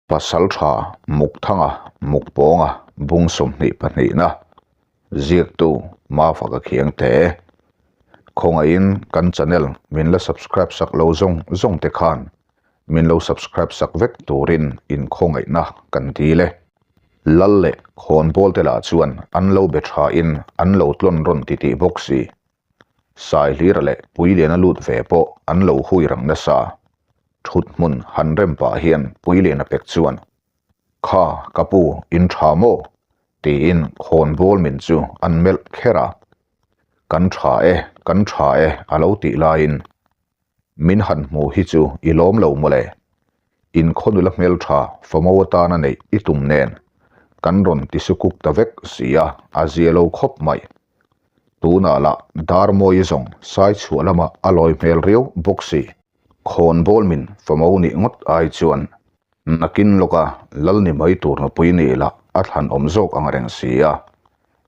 Pasaltha Mukthanga Mukpawnga bung 22na ziaktu Mafaka Khiangte khawngaihin kan channel min la subscribe sak lo zawng zawng te khan min lo subscribe sak vek turin in khawngaihna kan dil e. Lal leh khawnbawl te lah chuan an lo be tha in an lo tlawn rawn ti tih bawk si. Saihlira leh Puiliana lut ve pawh an lo hui rang nasa. Thut hmun han rem pah hian Puiliana pek chuan, Kha, ka pu, in tha maw? tiin khawnbawl min chu an melh kher a. Kan tha e, kan tha e a lo tih laiin, Min han hmu hi chu i lawm lo mawle. In khawnula hmeltha famo atana neih i tum nen kan rawn ti sukuk ta vek si a, a zia lo khawp mai. Tunah lah Darmawi zawng sai chhuah lamah a lawi hmel riau bawk si. Khawnbawl min famo nih ngawt ai chuan nakin lawka lal ni mai tur nupui nih lah a thlan awm zawk ang reng si a,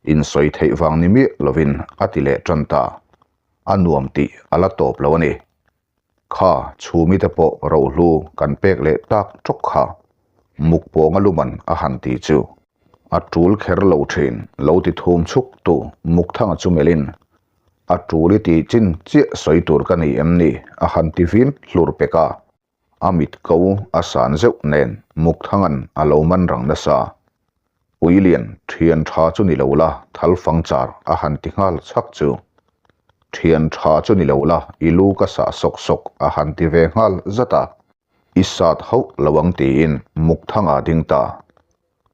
insawi theih vang ni miah lovin a ti leh tan ta. A nuam tih a la tawp lo a ni. Kha chhumi te pawh rohlu kan pek leh tak tawk kha mukpawnga luman a han ti chu a tul kher lo thin lo ti thum chhuk tu Mukthanga chu melhin a tul i tih chin chiah sawi tur ka ni em ni a han ti vin hlur pek a, a mit ko a san zeuh nen Mukthanga'n a lo man rang nasa. Puilian thian tha chu ni lo la thal fang char a han ti nghal chhak chu. Thian tha chu ni lo la i lu ka sah sawk sawk a han ti ve nghal zat a. I sat hauh lo ang tiin Mukthanga ding ta.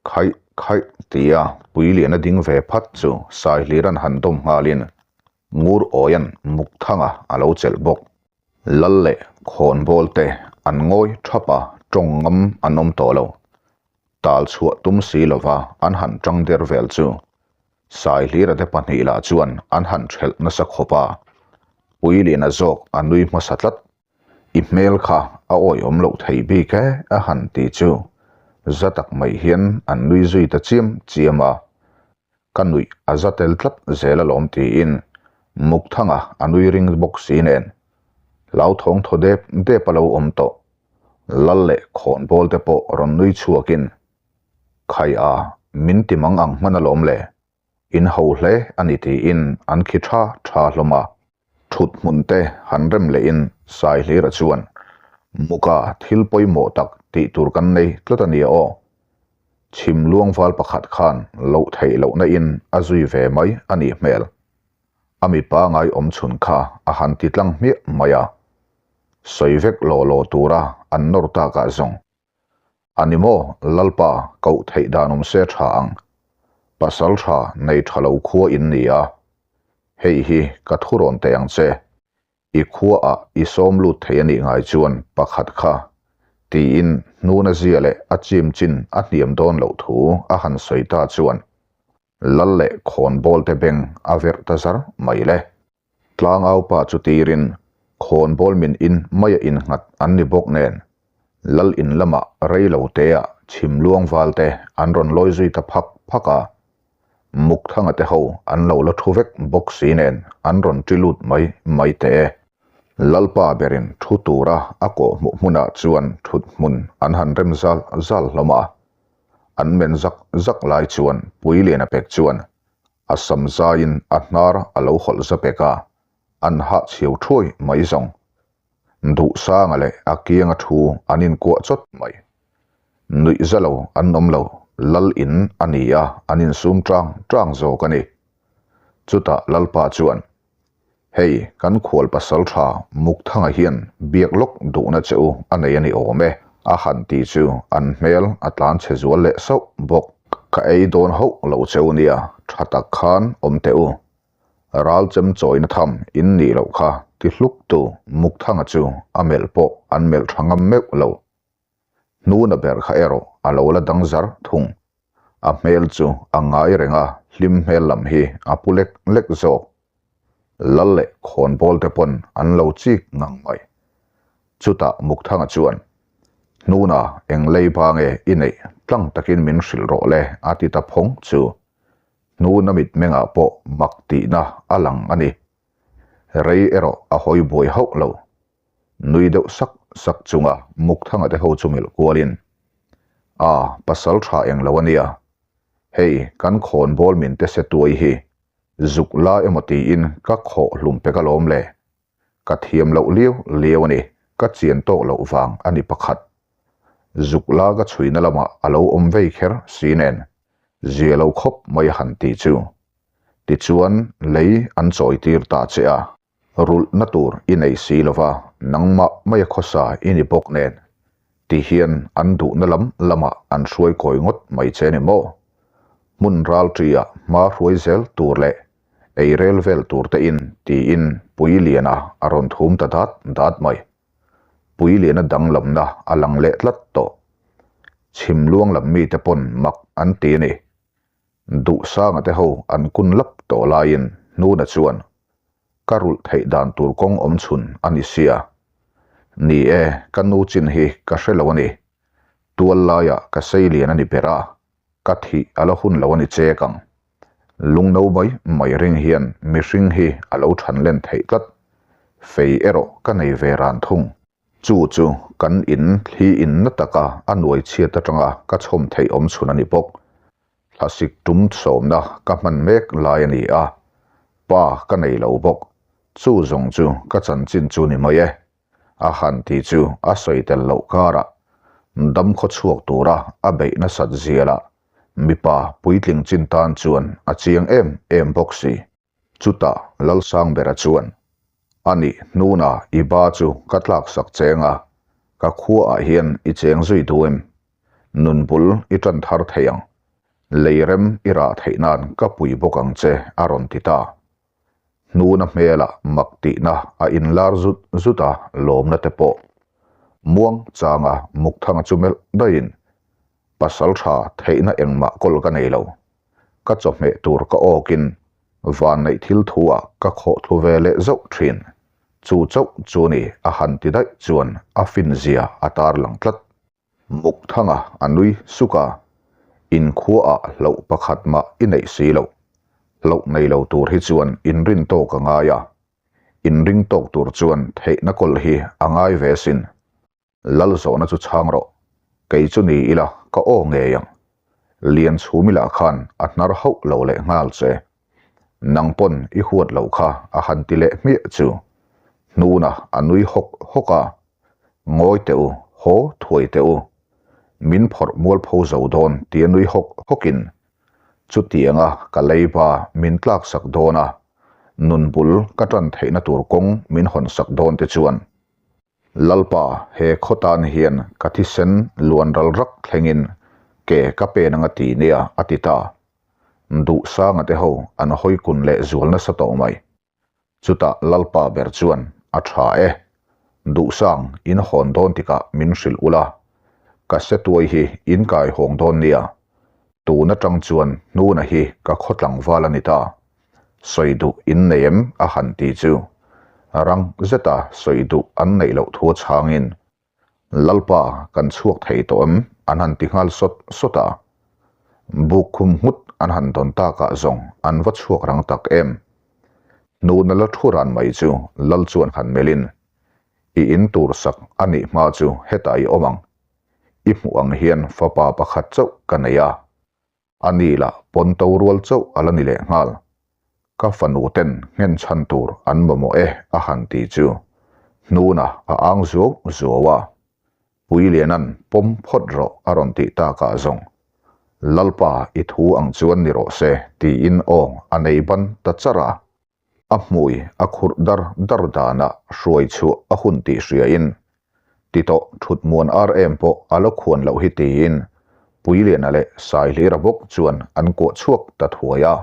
Khaih khaih tia Puilian a ding ve phat chu Saihliran han dawm nghalin Ngur Awian Mukthanga a lo chelh bawk. Lal leh khawnbawl te an ngawi thap a, tawng ngam an awm tawh lo. Tal chhuah tum si lova an han tang der vel chu Saihlira te pahnih lah chuan an han thelh nasa khawp a, Puiliana zawk a nui hmasa tlat. I hmel kha a awihawm loh thei bik e a han ti chu za tak mai hian an nui zui ta chiam chiam a, ka nuih a za tel tlat zel alawm tiin Mukthanga a nui ring bawk si nen hlauthawng thaw dep dep a lo awm tawh. Lal leh khawnbawl te pawh rawn nui chhuakin Khai a, min ti mang ang hman alawm le, in ho hle a ni tiin an khi tha tha hlawm a. Thut hmun te han rem lehin Saihlira chuan, Muka thil pawimawh tak tih tur kan nei tlat a nia aw. Chhim luangval pakhat khan loh theih lohna in a zui ve mai a nih hmel. A mipa ngai awm chhun kha a han ti tlang hmiah mai a. Sawi vek law law tura an nawr takah zawng A ni maw, Lalpa, koh theih dan awm se tha ang. Pasal tha nei tha lo khua in ni a. Hei hi ka thu rawn teh ang che. I khua ah i sawm lut thei a nih ngai chuan pakhat kha, tiin hnuna zia leh a chim chin a hniam dawn loh thu a han sawi ta chuan Lal leh khawnbawl te beng a verh ta zar mai le. Tlangau pa chu tirin khawnbawl min in maia innghat an ni bawk nen Lal in lamah rei lo teah chhim luang val te an rawn lawi zui ta phak phak a, Mukthanga te ho an lo la thu vek bawk si nen an rawn ṭi lut mai mai teh e. Lalpa berin thu tura a kawhhmuh hmunah chuan thut hmun an han rem zal zal hlawm a, an men zak zak lai chuan Puiliana pek chuan a sam zaiin a hnar a lo hawlh za pek a, an hahchhiau thuai mai zawng. Duhsanga leh a kianga thu an inkuah chawt mai. Nuih za lo an awm lo, Lal in a ni a, an insum tang tang zawk a ni. Chutah Lalpa chuan, Hei, kan khual pasal tha Mukthanga hian biak lawk duhna che u a nei a ni awm e, a han ti chu an hmel a tlan chhe zual leh sauh bawk. Ka ei dawn hauh lo che u nia, tha tak khan awm teh u. Ral chem chawina tham in nih loh kha ti hluk tu Mukthanga chu a melh pawh an melh tha ngam meuh lo. Hnuna ber kha erawh a lo la dang zar thung. A hmel chu a ngai reng a, hlim hmel lam hi a pu lek lek zawk. Lal leh khawnbawl te pawn an lo chik ngang mai. Chutah Mukthanga chuan, Hnuna eng lei ba nge i neih tlang takin min hrilh rawh le a ti ta phawng chu. Hnuna mitmengah pawh mak tihna a lang a ni. Rei erawh a hawi buai hauh lo. Nui deuh sak sak chunga Mukthanga te ho chu melh kualin. A, pasal tha eng lo a nia. Hei, kan khawnbawl min te se tuai hi zuk la emaw tiin ka khawh hlum pek alawm le. Ka thiam loh liau liau a ni, ka chian tawk loh vang a ni pakhat. Zuk la ka chhuina lamah a lo awm vei kher si nen, zia lo khawp mai a han ti chu. Tichuan, lei an chawi tir ta che a. Rulhna tur i nei si lova, nangmah maia khawsa i ni bawk nen, ti hian an duhna lam lamah an hruai kawi ngawt mai che ni maw? Hmun ral ṭiah hma hruai zel tur leh ei rel vel tur te in tiin Puiliana a rawn thum ta dat dat mai. Puiliana danglamna a lang leh tlat tawh. Chhimluang lam mite pawn mak an ti a ni. Duhsanga te ho an kun lap tawh laiin Hnuna chuan, Ka rulh theih dan tur kawng awm chhun a ni sia. Ni e, ka nu chin hi ka hre lo a ni. Tual laiah ka sei lian a ni ber a, ka thih a la hun lo a ni chek ang. Lungno mai mai ring hian mihring hi a lo than len theih tlat. Fei erawh ka nei ve ran thung. Chu chu kan in thli in na taka a nuai chhiat atanga ka chhawm theih awm chhun a ni bawk. Thlasik tum sawmna ka hman mek lai a ni a, pa ka nei lo bawk. Chu zawng chu ka chanchin chu ni mai e. A han ti chu a sawi tel loh karah dam khaw chhuak tura a beih nasat zialah mipa puitling chin tan chuan a chiang em em bawk si. Chutah Lalsangbera chuan, A nih hnuna i ba chu ka tlaksak cheng a, ka khuaah hian i cheng zui duh em? Nun bul i tan thar thei ang. Lei rem i rah theih nan ka pui bawk ang che a rawn ti ta. Hnuna hmelah mak tihna a inlar zut zut a, lawmna te pawh. Muang changa Mukthanga chu melh daihin, Pasal tha theihna engmah kawl ka nei lo. Ka chawhmeh tur ka awkin vanneih thil thu ah ka khawh thlu ve leh zauh thin. Chu chauh chu ni a han ti daih chuan a fin zia a tarlang tlat. Mukthanga a nui suk a, Inkhua ah hlauh pakhat mah i neih si loh. Hlauh nei lo tur hi chuan inrin tawk a ngai a. Inring tawk tur chuan theihna kawl hi a ngai ve sin. Lal zawhna chu chhang rawh, kei chu ni ila ka aw ngei ang. Lian chhumila khan a hnar hauh lo leh nghal che. Nang pawn i huat loh kha a han ti leh hmiah chu. Hnuna a nui hawk hawk a, Ngawi teh u, haw thuai teh u. Min phawrh mualpho zo dawn tia nui hawk hawkin chutianga ka leiba min tlaksak dawn a, nun bul ka tan theihna tur kawng min hawnsak dawn te chuan Lalpa, he khaw tan hian ka thisen luan ral rak thlengin ke ka pen anga ti nia, a ti ta. Duhsanga te ho an hawi kun leh zual nasa tawh mai. Chutah Lalpa ber chuan, A tha e. Duhsang, in hawn dawn tikah min hrilh ula. Ka setuai hi in kai hawng dawn nia. Tun atang chuan hnuna hi ka khaw tlangval a ni ta. Sawi duh in nei em? a han ti chu rang zeta sawi duh an neih loh thu chhangin, Lalpa kan chhuak thei tawh em? an han ti nghal sawt sawt a. Buk khum nghut an han dawn takah zawng an va chhuak rang tak em? Hnuna la thu ran mai chu Lal chuan han melhin, I in tur sak a nih hma chu hetah i awm ang. I hmuh ang hian fapa pakhat chauh ka nei a. A ni lah pawn to rual chauh a la ni leh nghal. Ka fanu ten nghen chhan tur an mamawh e a han ti chu hnuna a ang zuau zuau a. Puilianan pawm phawt rawh a rawn tih takah zawng Lalpa i thu ang chuan ni rawh se tiin aw a nei ban ta char a. A hmui a khurh dar dar danah hruai chhuah a hun tih hriain ti tawh thut muan ar em pawh a la khuan loh hi tiin Puiliana leh Saihlira bawk chuan an kuah chhuak ta thuai a.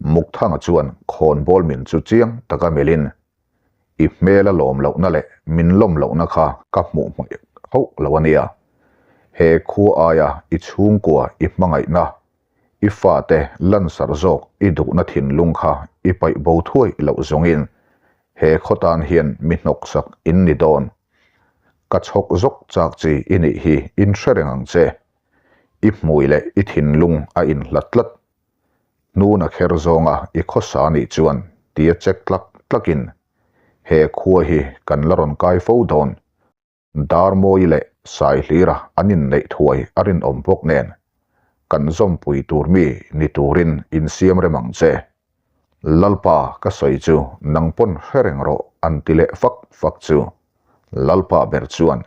Mukthanga chuan khawnbawl min chu chiang taka melhin i hmel a lawm lohna leh min lawm lohna kha ka hmuh hmaih hauh lo a nia. He khua aia i chhungkua i hmangaihna I fate lansar zawk i duhna thinlung kha i paih bo thuai loh zawngin he khaw tan hian mi hnawksak in ni dawn. Ka chhawk zawk chak chi i nih hi in hre reng ang che. I hmui leh i thinlung a inhlat tlat. Hnuna kher zawnga i khawsa nih chuan tia check tlak tlakin he khua hi kan la rawn kai fo dawn. Darmawi leh. Saihlira an inneih thuai a rinawm bawk nen, kan zawmpui tur mi ni turin insiam rem ang che. Lalpa ka sawi chu nang pawn hre reng rawh an ti leh fak fak chu. Lalpa ber chuan,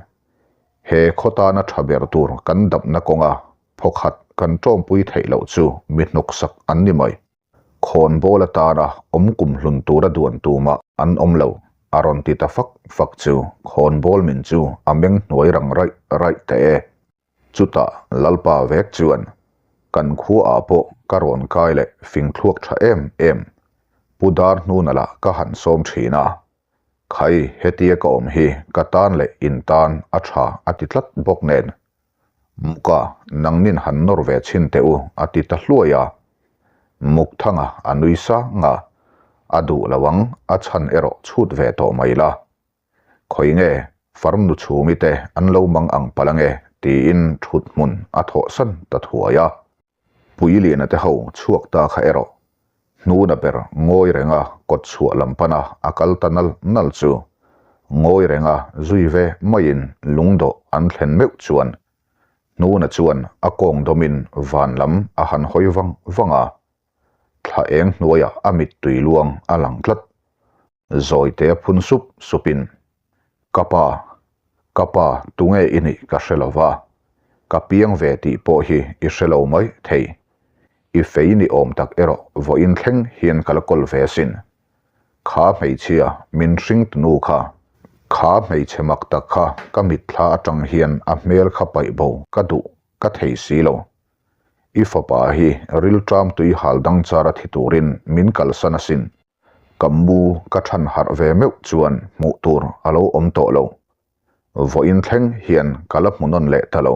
He khaw tana tha ber tur kan dapna kawnga phawkhat kan tawmpui theih loh chu mi hnawksak an ni mai. Khawnbawl atana awm kum hlun tura duan tumah an awm lo, a rawn ti ta fak fak chu khawnbawl min chu a meng hnuai rang raih raih teh e. Chutah Lalpa vek chuan, Kan khuaah pawh ka rawn kai leh fing thluak tha em em, Pu Dar hnuna lah ka han sawm thin a. Khai, hetia ka awm hi ka tan leh in tan a tha a ti tlat bawk nen. Muka, nangnin han nawr ve chhin teh u, a ti ta hluai a. Mukthanga a nui sang a, a duh lo ang, a chhan erawh chhut ve tawh mai la. Khawi nge, farm nu chhumi te an lo mang ang palh ange, tiin thut hmun a thawhsan ta thuai a. Puiliana te ho chhuak ta kha erawh hnuna ber ngawi renga kawt chhuah lam pana a kal ta nal nal chu ngawi renga zui ve maiin lungdawh an thlen meuh chuan hnuna chuan a kawng dawmin van lam a han hawi vang vang a, thla eng hnuaiah a mittui luang a lang tlat. Zawite phun sup supin, Ka pa, ka pa, tunge i nih ka hre lo va, ka piang ve tih pawh hi i hre lo mai thei. I fei ni awm tak erawh vawiin thleng hian ka la kawl ve asin. Kha hmeichhia min hring tunu kha, kha hmeichhe mak tak kha ka mitthla atang hian a hmel kha paih bo ka duh ka thei si lo. I fapa hi rilṭam tui hal dang char a thi turin min kalsan asin. Ka mu ka than harh ve meuh chuan hmuh tur a lo awm tawh lo. Vawiin thleng hian ka la hmu nawn leh ta lo.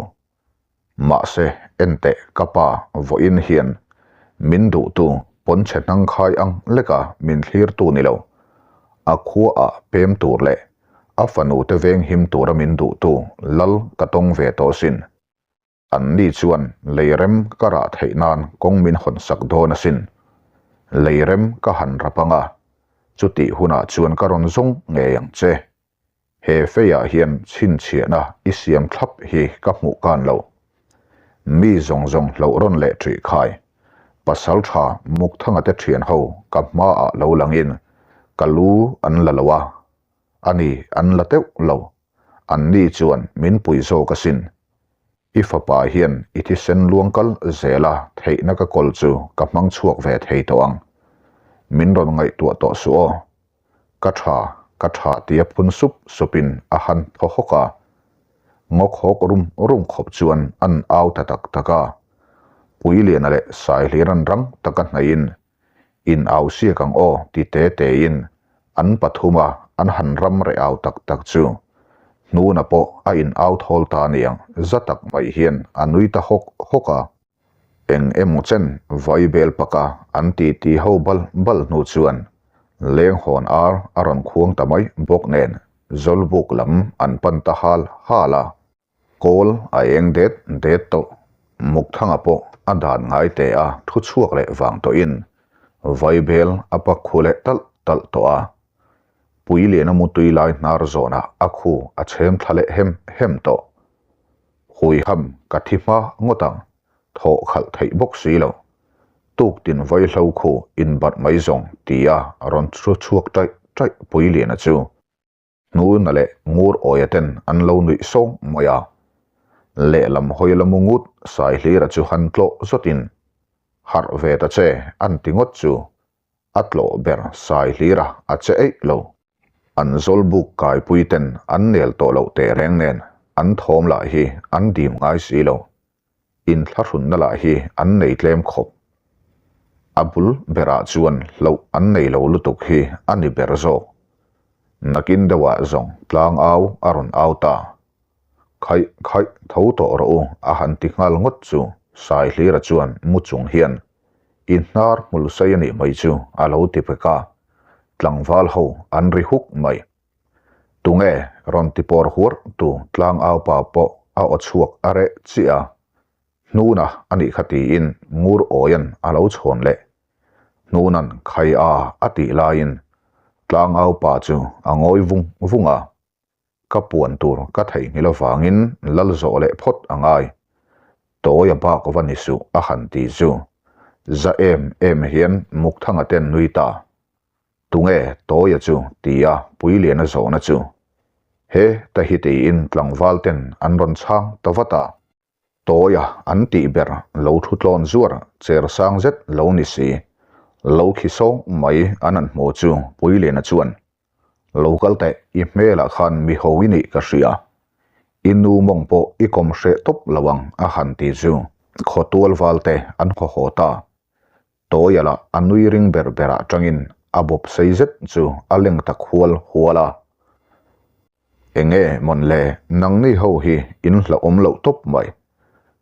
Mahse, enteh ka pa vawiin hian min duhtu pawnchhe hnang khai ang leka min thlirtu ni lo. A khuaah pem tur leh a fanu te venghim tura min duhtu lal ka tawng ve tawh sin. An ni chuan leirem ka rah theih nan kawng min hawn sak dawn asin. Leirem ka han rap ang a, chutih hunah chuan ka rawn zawng ngei ang che. He feiah hian chhinchhiahna i siam thlap hi ka hmuh kan lo. Mi zawng zawng hloh rawn leh ṭih khai. Pasal ṭha Mukthanga te ṭhian ho ka hmaah lo langin ka lu an la lo a, ani an la teuh lo. Anni chuan min pui zawk asin. I fapa hian i thisen luang kal zela theihna ka kawl chu ka hmang chhuak ve thei tawh ang. Min rawn ngaihtuah tawh suh aw. Ka tha, ka tha tia phun sup supin a han thaw hawk a. Ngawk hawk rum rum khawp chuan an au ta tak tak a. Puiliana leh Saihliran rang taka hnaihin In au siak ang aw ti te tein an pathuma an han ram reh au tak tak chu hnuna pawh a in au thawl ta aniang za tak mai hian a nui ta hawk hawk a. Eng emaw chen vai bel paka an ti ti ho bal bal hnu chuan leng hawn ar a rawn khuang ta mai bawk nen Zawlbuk lam an pan ta hal hal a. Kawl a eng det det tawh. Mukthanga pawh a dan ngai teh a thu chhuak leh vang tawhin Vaibel a pak khu leh talh talh tawh a. Puiliana mutui lai hnar zawnah a khu a chhem thla leh hem hem tawh. Huiham ka thi hma ngawt ang, thawh khalh theih bawk si lo. Tuktin vaihlo khu inbarh mai zawng tia rawn thu chhuak taih taih Puiliana chu Hnuna leh Ngur Awia ten an lo nuih sawng mai a. Lehlam hawi la mu ngut Saihlira chu han tlawh zawtin, Harh ve ta che an ti ngawt chu a tlawh ber Saihlira a che eih lo. An zawlbuk kaipui ten an nel tawh loh teh reng nen an thawm lah hi an dim ngai si lo. Inthlahrunna lah hi an nei tlem khawp. A bul berah chuan hlauh an nei lo lutuk hi a ni ber zawk. Nakin deuhah zawng tlang au a rawn au ta. Khaih khaih tho tawh rawh u a han ti nghal ngawt chu Saihlira chuan mu chung hian i hnar hmul sei a nih mai chu a lo ti pek a, tlangval ho an ri huk mai. Tunge rawn ti pawr huar tu tlangau pa pawh a aw chhuak a reh chiah a, Hnuna a nih kha tiin Ngur Awian a lo chhawn leh. Hnunan khai a a tih laiin tlangau pa chu a ngawi vung vung a. Ka puan tur ka theihnghilh avangin lal zawh leh phawt a ngai. Tawia bak va ni suh a han ti chu. Za em em hian Mukthanga ten nui ta. Tunge Tawia chu tia Puiliana zawhna chu. He ta hi tiin tlangval ten an rawn chhang ta vat a. Tawia an tih ber lo thu tlawn zuar cher sang zet lo ni si. Lo khi sawng mai an han hmu chu Puiliana chuan Lo kal teh, i hmelah khan mi ho i nih ka hria. I nu mawng pawh i kawm hreh tawp lo ang a han ti chu khawtual val te an haw haw ta. Tawia lah a nui ring ber berah tangin a bawp sei zet chu a leng ta khual hual a. Enge mawn le, nangni ho hi in hlauhawm loh tawp mai.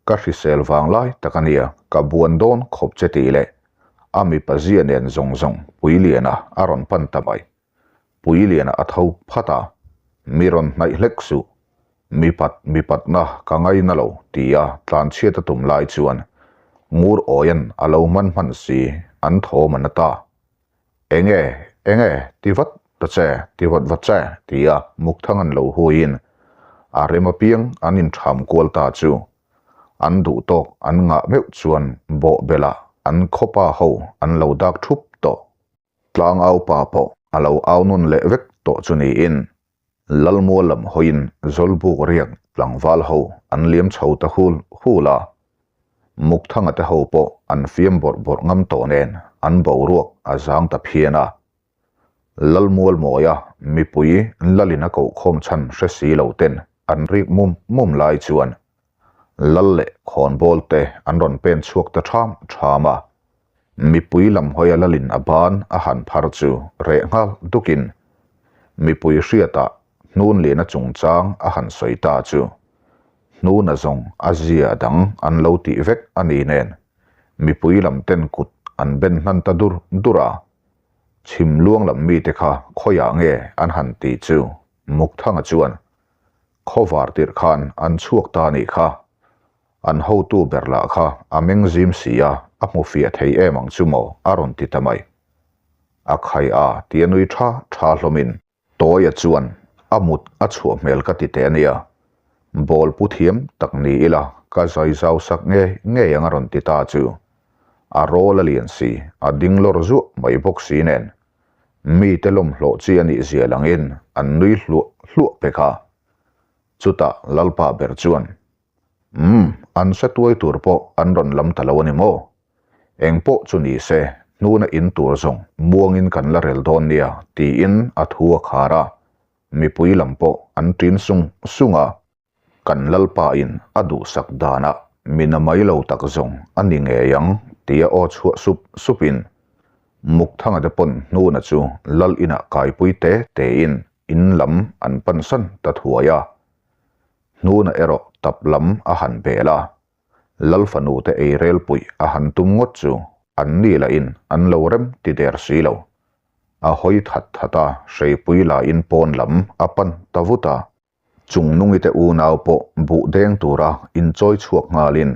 Ka hrisel vang lai tak a nia, ka buan dawn khawp che tih leh a mipa zia nen zawng zawng Puiliana a rawn pan ta mai. Puiliana a tho phat a, Mi rawn hnaih hlek suh, mipat mipatna ka ngaina lo tia tlanchhiat a tum lai chuan Ngur Awian a lo hman hman si an thawm a na ta. Enge, enge, ti vat ta che, ti vat vat che, tia Mukthang an lo huiin a rem apiang an intham kual ta chu an duh tawk an ngah meuh chuan bawhbelah an khawpa ho an lo dak thup tawh. Tlangau pa pawh a lo au nawn leh vek tawh chu niin Lalmual lam hawiin Zawlbuk riak tlangval ho an liam chho ta hul hul a. Mukthanga te ho pawh an fiam bawrh bawrh ngam tawh nen an boruak a zang ta phian a. Lalmual mawia mipui Lalin a kohkhawm chhan hre si lo ten an rik mum mum lai chuan Lal leh khawnbawl te an rawn pen chhuak ta ṭham ṭham a. Mipui lam hawia Lalin a ban a han phar chu reh nghal dukin mipui hriatah Hnunliana chungchang a han sawi ta chu Hnuna zawng a zia dang an lo tih vek a ni nen mipui lam ten kut an ben hnan ta dur dur a. Chhim luang lam mite kha khawiah nge an han tih chu Mukthanga chuan Khawvar tirh khan an chhuak ta nih kha. An hotu ber lah kha a meng zim si a, a hmu fiah thei em ang chu maw a rawn ti ta mai. A khai a ti a nui tha tha hlawmin. Tawia chuan a mut a chhuah hmel ka ti teh a nia. Ball pu thiam tak ni ila ka zai zau sak ngei ngei ang a rawn ti ta chu. A rawl a lian si, a ding lawr zuah mai bawk si nen. Mite lawmhlawh chi a nih zia langin an nui hluah hluah pek a. Chutah Lalpa ber chuan, Umm, an hre tuai tur pawh an rawn lam ta lo a ni maw? Eng pawh chu ni se, hnuna in tur zawng muangin kan la rel dawn nia, tiin a thu a khar a. Mipui lam pawh an ṭin sung sung a. Kan Lalpa in a duhsak danah min a mai lo tak zawng a ni ngei ang tia aw chhuah sup sup in Mukthanga te pawn hnuna chu Lal inah kaipui te te in in lam an pan san ta thuai a. Hnuna erawh tap lam a han bel a, Lal fanu te ei rel puih a han tum ngawt chu an ni lah in an lo rem ti der si lo. A hawi that that a, hreipui la in pawn lam a pan ta vut a. Chungnungi te unau pawh buh deng tura inchawi chhuak nghalin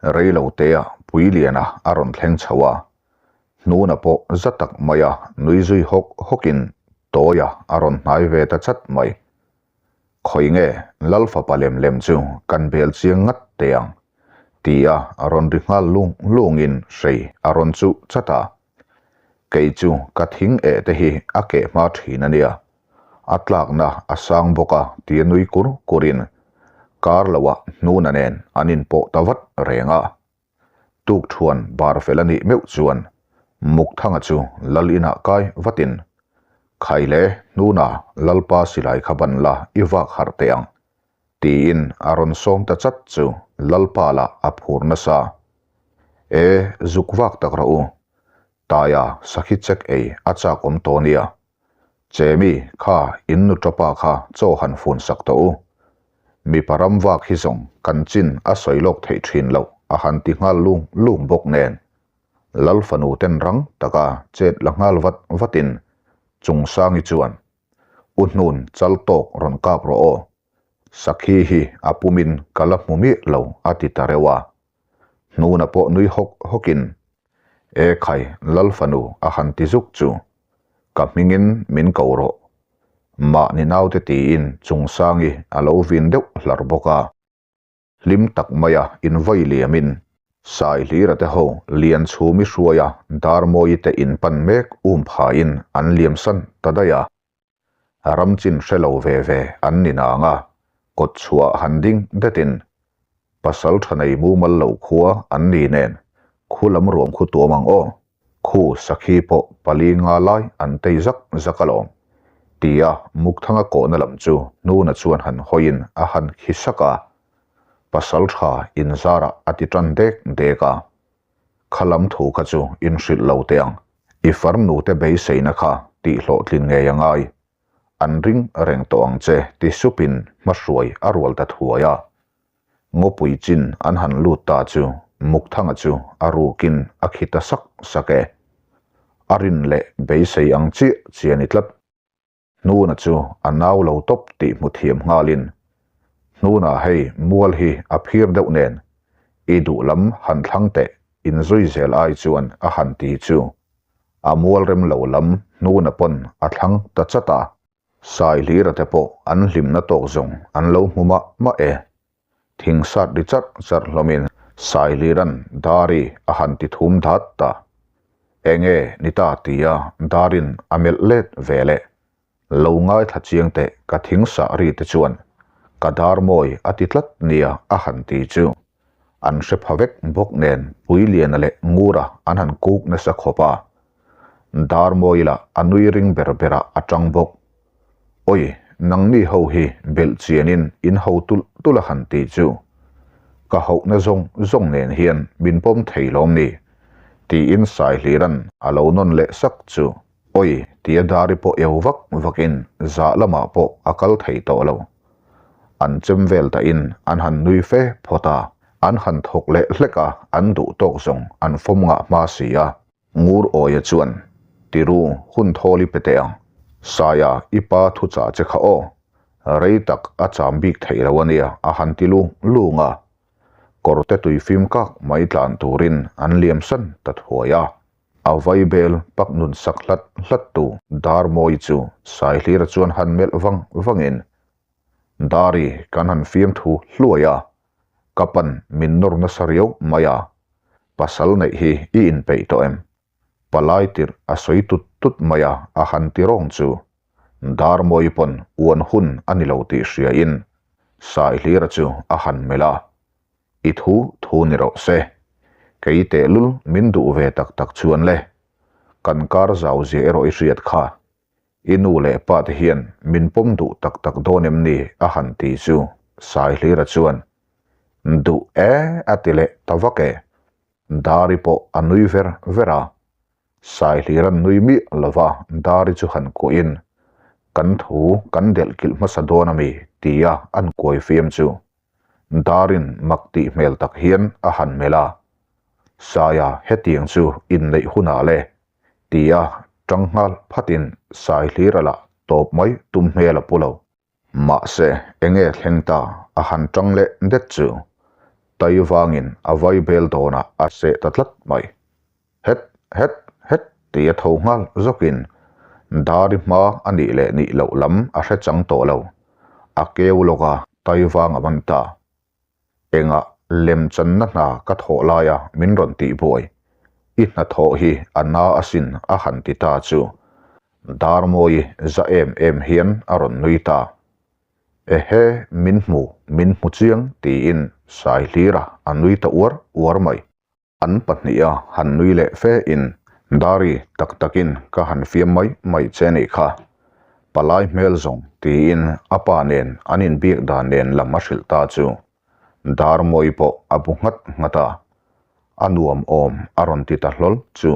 reilotea Puiliana a rawn thleng chho a, Hnuna pawh za tak maia nui zui hawk hawkin Tawia a rawn hnai ve ta chat mai. Khawi nge Lal fapa lem lem chu kan bel chiang ngat teh ang? tia a rawn ri nghal lung lungin hrei a rawn chuh chat a. Kei chu ka thing eh te hi a keh hma thin a nia. A tlakna a sang bawk a tia nui kur kurin kar loah hnuna nen an inpawh ta vat reng a. Tukthuan bar fel a nih meuh chuan Mukthanga chu lal inah kai vatin, Khaile, hnuna Lalpa silai kha ban la i vak harh teh ang Tiin a rawn sawm ta chat chu Lalpa lah a phur nasa. E, zuk vak tak rawh u. Taia sakhi check ei a chak awm tawh nia. Chemi, kha in nu tapa kha chaw han fun sak tawh u. Mipa ram vak hi zawng kan chin a sawi lawk theih thin loh a han ti nghal lung lung bawk nen. Lal fanu ten rang taka chet la nghal vat vatin Chungsangi chuan U hnun chal tawk rawn kap rawh aw. Sakhi hi a pumin ka la hmu miah lo a ti ta reuh a. Hnuna pawh nui hawk hawkin, E khai, Lal fanu a han ti zuk chu. Ka hmingin min ko rawh. Mahni naute tiin Chungsangi a lo vin deuh hlar bawk a. Hlim tak maia invai liamin Saihlira te ho Lianchhumi hruaia Darmawii te in pan mek um phain an liamsan ta daih a. Ram chin hre lo ve ve an ni nang a, kawt chhuah han ding detin pasal tha nei mumal lo khua an ni nen khu lam ruam khu tuam ang aw. Khu sakhi pawh pali nga lai an tei zak zak alawm, tia Mukthanga kawhna lam chu Hnuna chuan han hawiin a han khi sak a, pasal tha inzarah a ti tan dek dek a. Kha lam thu kha chu inhrilh lo teh ang, i farnu te beiseina kha tihhlawhtlin ngei a ngai, an ring reng tawh ang che ti supin hmahruai a rual ta thuai a. Ngawpui chin an han lut ta chu Mukthanga chu a rukin a khi ta sak sak e. A rin leh beisei ang chiah chi a ni tlat. Hnuna chu a nau lo tawp tih hmu thiam nghalin, Hnuna hei mual hi a phir deuh nen, i duh lam han thlang teh inzui zel ai chuan a han ti chu a mual rem lo lam Hnuna pawn a thlang ta chat a. Saihlira te pawh an hlimna tawk zawng an lo hmu mah mah e. Thing sat ri charh charh hlawmin Saihliran Dari a han ti thum dat ta. Enge ni ta tia Darin a melh let ve leh. Lo ngaithla chiang teh ka thing sah ri te chuan ka dar mawi a ti tlat nia a han ti chu. An hre pha vek bawk nen Puiliana leh Ngura an han kuk nasa khawp a. Dar mawi lah a nui ring ber berah a tang bawk. Oi, nangni ho hi belh chianin in ho tulh tulh a han ti chu. Ka hauhna zawng zawng nen hian min pawm thei lawm ni? Tiin Saihliran a lo nawn leh sak chu. Oi, tia Dari pawh eu vak vakin zah lamah pawh a kal thei tawh lo. An chem vel dahin an han nui fe phawt a, an han thawk leh hlek a, an duh tawk zawng an fawm ngah hma si a. Ngur Awia chuan, Tiru, hun thawl i pe teh ang. Saia, i pa thu chah che kha aw. Rei tak a cham bik theih lo a nia, a han ti lung lung a. Kawrte tui fim kak mai tlan turin an liam san ta thuai a. A vaibel pak nun sak hlat hlat tu Darmawi chu Saihlira chuan han melh vang vangin, Dari kan han fiamthu hluai a, ka pan min nawr nasa riau mai a, pasal neih hi i inpeih tawh em? Palai tirh a sawi tut tut mai a, a han ti rawng chu Darmawi pawn uan hun a ni lo tih hriain Saihlira chu a han melh a. I thu thu ni rawh se. Kei tehlul min duh ve tak tak chuan le. Kan kar zau zia erawh i hriat kha. I nu leh pa te hian min pawm duh tak tak dawn em ni a han ti chu Saihlira chuan duh e a ti leh ta vak e. Dari pawh a nui ver ver a. Saihlira'n nui miah lova Dari chu han kuahin kan thu kan delh kilh hmasa dawn ami tia an kuai fiam chu Darin mak tih hmel tak hian a han melh a, Saia hetiang chu inneih hunah le tia tang nghal phatin Saihlira lah tawp mai tum hmel a pu lo. Mahse enge thleng ta a han tang leh det chu tai vangin a vai bel dawnah a seh ta tlat mai. Het het het ti a tho nghal zawkin Dari hma a nih leh nih loh lam a hre chang tawh lo. A keu lawk a, tai vang a man ta. Engah lem channa hna ka thawh laia min rawn tih buai. I hnathawh hi a na asin a han ti ta chu Darmawi za em em hian a rawn nui ta. Ehe min hmu, min hmu chiang tiin Saihlira a nui ta uar uar mai. An pahniha han nui leh fe in Dari tak takin ka han fiam mai mai che nih kha. Palai hmel zawng tiin a pa nen an inbiak dan nen lam a hrilh ta chu Darmawi pawh a bu nghat nghat a, a nuam awm a rawn ti ta hlawl chu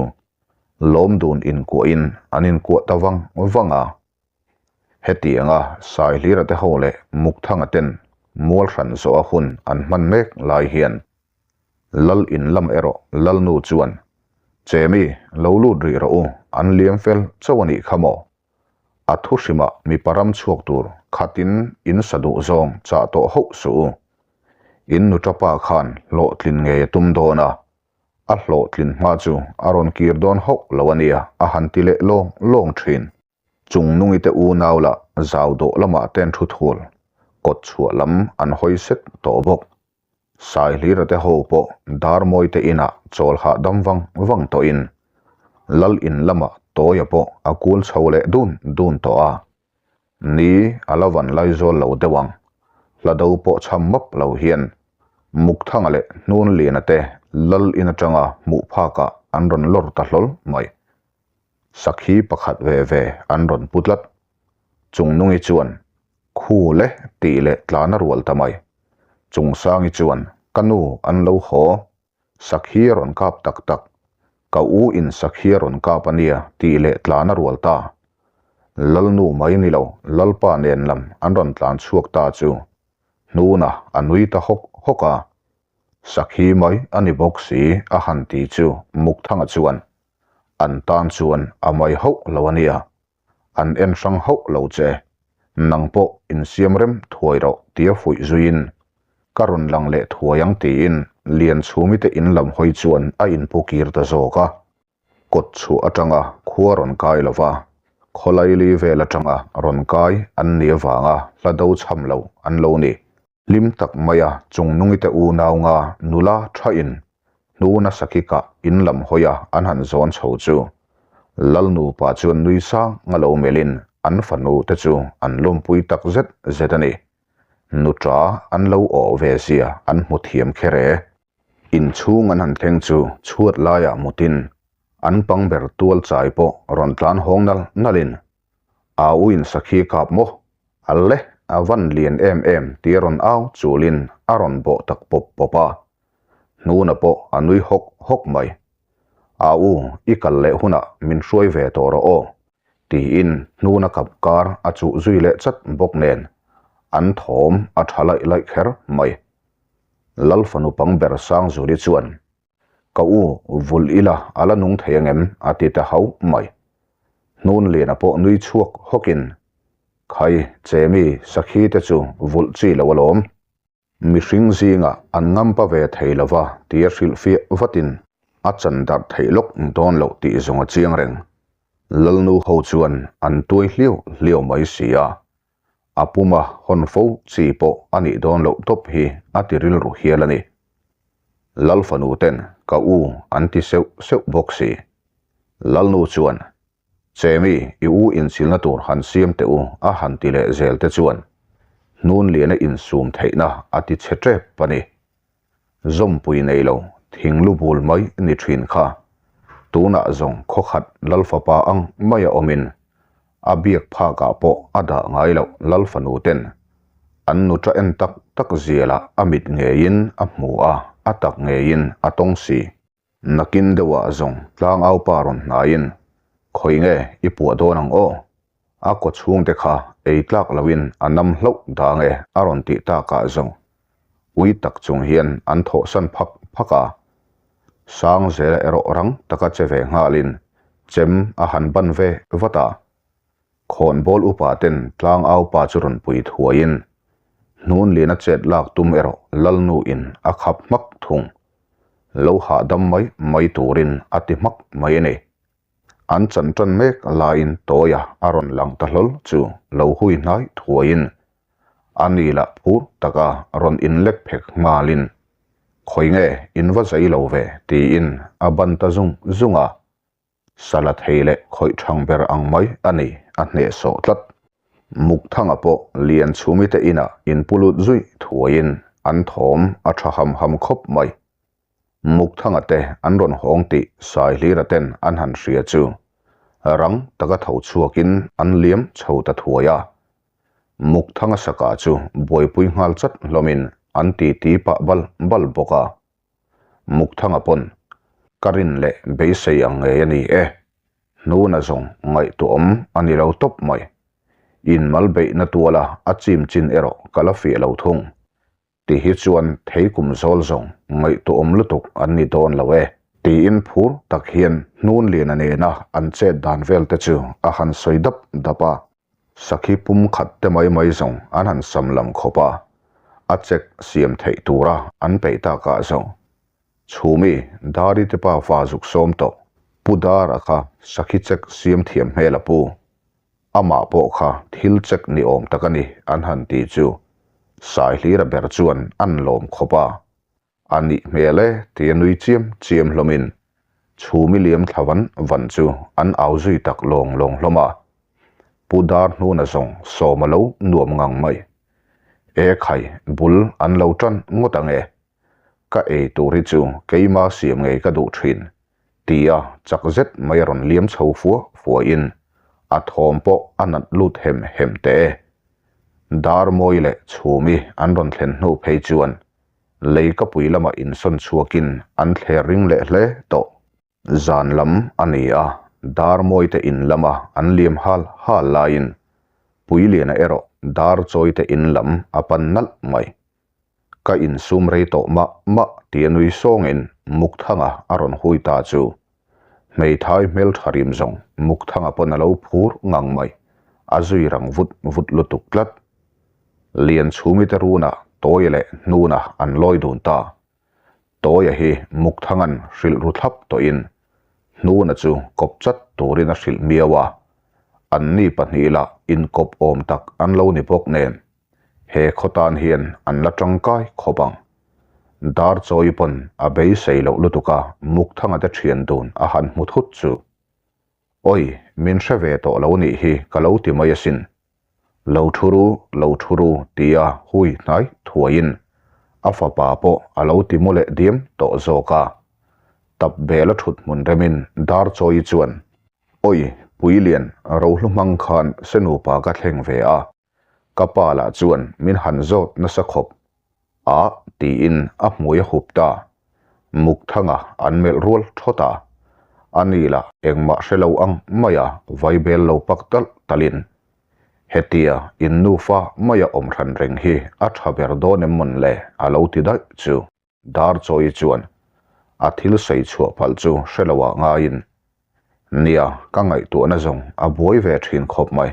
lawm dun inkuahin an inkuah ta vang vang a. Hetianga Saihlira te ho leh Mukthanga ten mual hran zawh a hun an hman mek lai hian Lal in lam erawh Lalnu chuan, Chemi, lo lut rih rawh u, an liam fel chauh a nih kha maw? A thu hrimah mipa ram chhuak tur khatin in sa duh zawng chah tawh hauh suh u. In nuṭapa khan hlawhtlin ngei a tum dawn a, a hlawhtlin hma chu a rawn kir dawn hauh lo a nia a han ti leh lawng lawng ṭhin. Chungnungi te unau lah zau dawh lamah ten thu thul, kawt chhuah lam an hawi sek tawh bawk. Saihlira te ho pawh Darmawi te inah chawl hahdam vang vang tawhin Lal in lamah Tawia pawh a kul chho leh dun dun tawh a. Ni a la van laizawl lo deuh ang. Hlado pawh chham map lo hian Mukthanga leh Hnunliana te Lal in atanga hmuh phakah an rawn lawr ta hlawl mai. Sakhi pakhat ve ve an rawn pu tlat. Chungnungi chuan, Khu le tih leh tlan a rual ta mai. Chungsangi chuan, Ka nu an lo haw. Sakhi a rawn kap tak tak. Ka u in sakhi a rawn kap a nia tih leh tlan a rual ta. Lalnu mai ni lo, Lalpa nen lam an rawn tlan chhuak ta chu. Hnuna a nui ta hawk hawk a. Sakhi mai a ni bawk si a han ti chu Mukthanga chuan, An tan chuan a mai hauh lo a nia. An en hrang hauh lo che. Nang pawh insiam rem thuai rawh tia fuih zuiin ka rawn lang leh thuai ang tiin Lianchhumi te in lam hawi chuan a inpu kir ta zawk a. Kawt chhuah atanga khua rawn kai lo va, khawlaili vel atanga rawn kai an ni avanga hla do chham lo an lo ni. Hlim tak maia Chungnungi te unau nga nula thain hnu nasa kikah in lam hawia an han zawn chho chu Lal nupa chuan nui sang a lo melhin an fanu te chu an lawmpui tak zet zet a ni. Nuṭa an lo awh ve zia an hmu thiam kher e. Inchhung an han thleng chu chhuat laiah mutin an pang ber tual chai pawh rawn tlan hawng nal nalin Au in sakhi kap maw? A le, a van lian em em ti a rawn au chulin a rawn bawh tak pawp pawp a. Hnuna pawh a nui hawk hawk mai. Au, i kal leh hunah min hruai ve tawh rawh aw, tiin hnuna kap kar a chuh zui leh chat bawk nen an thawm a tha laih laih kher mai. Lal fanu pang ber Sangzuli chuan Ka u, vulh ila a la nung thei angem? a ti ta hauh mai. Hnun Liana pawh nui chhuak hawkin, Khai, Chemi, sakhi te chu vulh chi lo alawm. Mihring zingah an ngampa ve thei lova tia hrilhfiah vatin a chan darh theih lawk dawn loh tih zawng a chiang reng. Lalnu ho chuan an tuai hliau hliau mai si a, a puma hawn fo chi pawh a nih dawn loh tawp hi a ti rilru hial a ni. Lal fanu ten ka u an ti seuh seuh bawk si. Lalnu chuan, Chemi, i u inchilna tur han siam teh u a han ti leh zel te chuan hnun liana insum theihna a ti chhe tep a ni. Zawmpui nei lo thing lu bul mai ni thin kha tunah zawng khawkhat Lal fapa ang maia awmin a biak phakah pawh a dah ngai loh Lal fanu ten an nuṭa en tak tak zialah a mit ngeiin a hmu a, a tak ngeiin a tawng si. Nakin deuhah zawng tlangaupa rawn hnaiin, Khawi nge i puah dawn ang aw? A kaw chhungte kha ei tlak loin a nam hlauh dang e a rawn tih takah zawng ui tak chung hian an thawhsan phak phak a. Sangzela erawh rang taka che ve nghalin chem a han ban ve vat a. Khawnbawl upa ten tlangaupa chu rawn pui thuaiin Hnunliana chet lak tum erawh Lalnu in a khap hmak thung. Lo hahdam mai mai turin a ti hmak mai a ni. An chan tan mek laiin Tawia a rawn lang ta hlawl chu lo hui hnai thuaiin a ni lah phur taka rawn inlek phek nghalin Khawi nge in va zai lo ve tiin a ban ta zung zung a. Sala thei leh khawih thang ber ang mai a ni, a hnehsawh tlat. Mukthanga pawh Lianchhumi te inah inpulut zui thuaiin an thawm a tha ham ham khawp mai. Mukthanga te an rawn hawng tih Saihlira ten an han hria chu rang taka tho chhuakin an liam chho ta thuai a. Mukthanga saka chu buaipui nghal chat hlawmin an titi pah bal bal bawk a. Mukthanga pawn ka rin leh beisei ang ngei a ni e. Hnuna zawng ngaihtuahawm a ni lo tawp mai. Inmal beihna tuala a chim chin erawh ka la fiah lo thung. Ti hi chuan thei kum zawl zawng ngaihtuahawm lutuk an ni dawn lo e. Tiin phur tak hian Hnunliana nena an chet dan vel te chu a han sawi dap dap a. Sakhi pum khat te mai mai zawng an han sam lam khawp a, a check siam theih tura an peih takah zawng Chhumi Dari te pa fa zuk sawm tawh Pu Dara kha sakhi check siam thiam hmel a pu. Amah pawh kha thil chek ni awm tak a ni an han ti chu Saihlira ber chuan an lawm khawp a. A nih hmel e tia nui chiam chiam hlawmin chhumi liam thla van van chu an au zui tak lawng lawng hlawm a. Pu Darhnuna zawng sawm a lo nuam ngang mai. E khai bul an lo tan ngawt ang e. Ka ei tur hi chu keima siam ngei ka duh thin tia chak zet mai a rawn liam chho fua fuain a thawm pawh a nat lut hem hem teh e. Darmawi leh Chhumi an rawn thlen hnu phei chuan leikapui lamah insawn chhuakin an thler ring leh hle tawh. Zan lam a ni a, Darmawi te in lama an liam hal hal laiin Puiliana erawh Darchawi te in lam a pan nalh mai. Ka insum rei tawh mah mah tia nui sawngin Mukthanga a rawn hui ta chu. Hmeithai hmeltha rim zawng Mukthanga pawn a lo phur ngang mai, a zui rang vut vut lutuk tlat. Lianchhumi te runah Tawia leh Hnuna an lawi dun ta. Tawia hi Mukthanga'n hrilh ru thlap tawhin Hnuna chu kawp chat turin a hrilh miau a, anni pahnih lah inkawp awm tak an lo ni bawk nen. He khaw tan hian an la tangkai khawp ang. Darchawi pawn a beisei loh lutuk a Mukthanga te thian dun a han hmu thut chu. Oi, min hre ve tawh lo nih hi ka lo ti mai asin. Lo thu ru, lo thu ru tia hui hnai thuaiin a fapa pawh a lo ti mu leh diam tawh zawk a. Tap bel a thut hmun remin Darchawi chuan, Oi, Puilian, rohlu hmang khan se nupa ka thleng ve a. Ka pa lah chuan min han zawt nasa khawp a tiin a hmui a hup ta. Mukthanga an melh rual thawt a, a ni lah engmah hre lo ang maia vaibel lo pak talh talhin hetia in nufa maia awm hran reng hi a tha ber dawn em mawn le a lo ti daih chu. Darchawi chuan a thil sawi chhuah palh chu hre lo ah ngaiin, Nia, ka ngaihtuahna zawng a buai ve thin khawp mai.